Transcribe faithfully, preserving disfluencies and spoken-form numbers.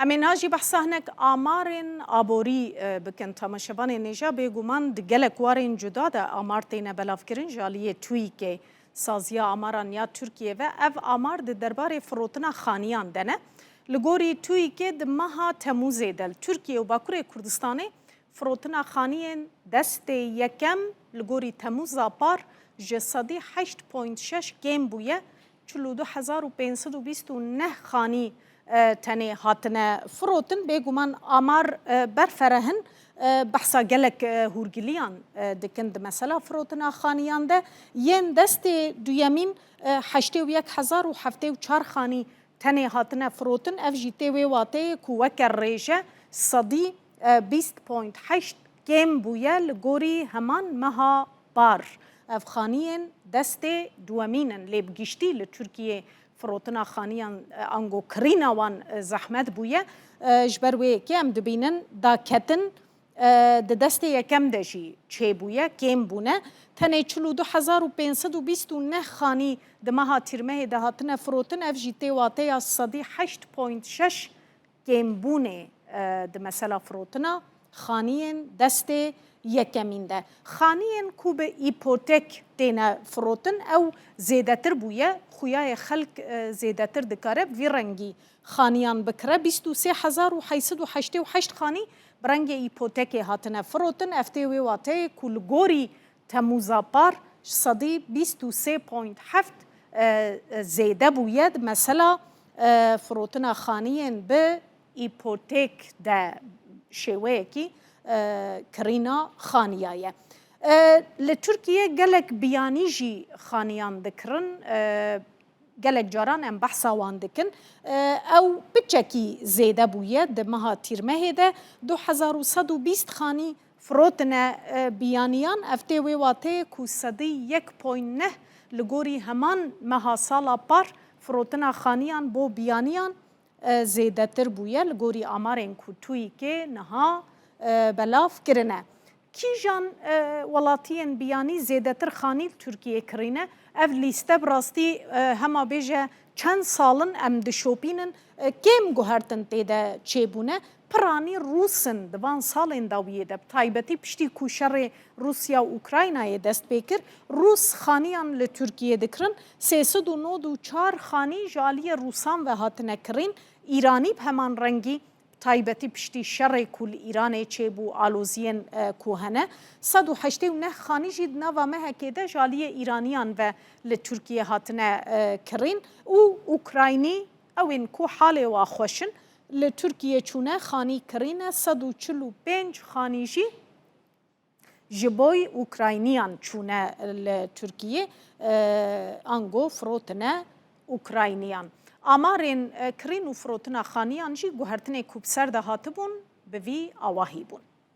Em ê niha jî behsa hinek amarên aborî, e, bikin. Temaşevanên hêja, bêguman di gelek warên cuda de amar têne belavkirin ji aliyê TUÎKê, Saziya Amaran ya Tirkiyê ve. Ev amar di derbarê firotina xaniyan de ne. Li gorî TUÎKê di meha Temûzê de li Tirkiye û Bakurê Kurdistanê firotina xaniyên destê yekem li gorî Temûza par ji sedî heşt point şeş kêm bûye, çil û du hezar û pênc sed û bîst û neh xanî, e, tenê hatine firotin. Bêguman amar, e, berfireh in, e, behsa gelek, e, hûrgiliyan, e, dikin di mesela firotina xaniyan de. Yên destê duyemîn, e, heştê û yek hezar û heftê û çar xanî tenê hatine firotin. Ev jî tê wê wateyê ku weke rêje sedî, e, bîst point heşt kêm bûye li gorî heman meha par. Ev xaniyên destê duwemîn in, lê bi giştî li Tirkiyê firotina xaniyan, e, ango kirîna wan, e, zehmet bûye. E, ji ber wê yekê em dibînin daketin, e, di destê yekem de jî çêbûye, kêm bûne. Tenê çil û du hezar û pênc sed û bîst û neh xanî di meha Tîrmehê de hatine firotin, ev jî tê wateya sedî heşt point şeş kêmbûnê, e, di mesela firotina xaniyên destê yekemîn de. Xaniyên ku bi îpotek têne firotin, ew zêdetir bûye. Xuya ye xelk, e, zêdetir dikare bi vî rengî xaniyan bikire. Bîst û sê hezar û heyt sed û heştê û heşt xanî bi rengê îpotekê hatine firotin. Ev tê wê wateyê ku li gorî Temûza par ji sedî bîst û sê point heft, e, e, zêde bûye di mesela, e, firotina xaniyên bi îpotek de şêweyekî, e, kirîna xaniya ye. E, li Tirkiye gelek biyanî jî xaniyan dikirin. E, gelek caran em behsa wan dikin. E, ew piçekî zêde bûye di meha Tîrmehê de. Du hezar û sed û bîst xanî firotine, e, biyaniyan. Ev tê wê wateyê ku sedî yek point neh li gorî heman meha sala par firotina xaniyan bo biyaniyan, e, zêdetir bûye li gorî amarên ku TUÎKê niha, e, belav kirine. Kîjan, e, welatiyên biyanî zêdetir xanî li Tirkiyê kirîne? Ev lîste bi rastî, e, hema bêje çend sal in em dişopînin, e, kêm guhertin tê de çêbûne. Piranî Rûs in di van salên dawiyê de, bi taybetî piştî ku şerê Rûsya û Ukraynayê dest pê kir, Rûs xaniyan li Tirkiyê dikirin. Sê sed û nod û çar xanî ji aliyê Rûsan ve hatine kirîn. Îranî bi heman rengî, taybetî piştî şerê ku li Îranê çêbû, aloziyên, e, ku hene. Sed û heştê û neh xanî jî di nava mehekê de ji aliyê Îraniyan ve li Tirkiyê hatine, e, kirîn û Ukraynî, ew ên ku halê wa xweş in, li Tirkiyê çûne, xanî kirîne. Sed û çil û pênc xanî jî ji boy Ukrayniyan çûne li Tirkiyê, e, ango firotine Ukrayniyan. Amarên, e, kirîn û firotina xaniyan jî guhertinê ku bi ser de hatibûn, bi vî awahî bûn.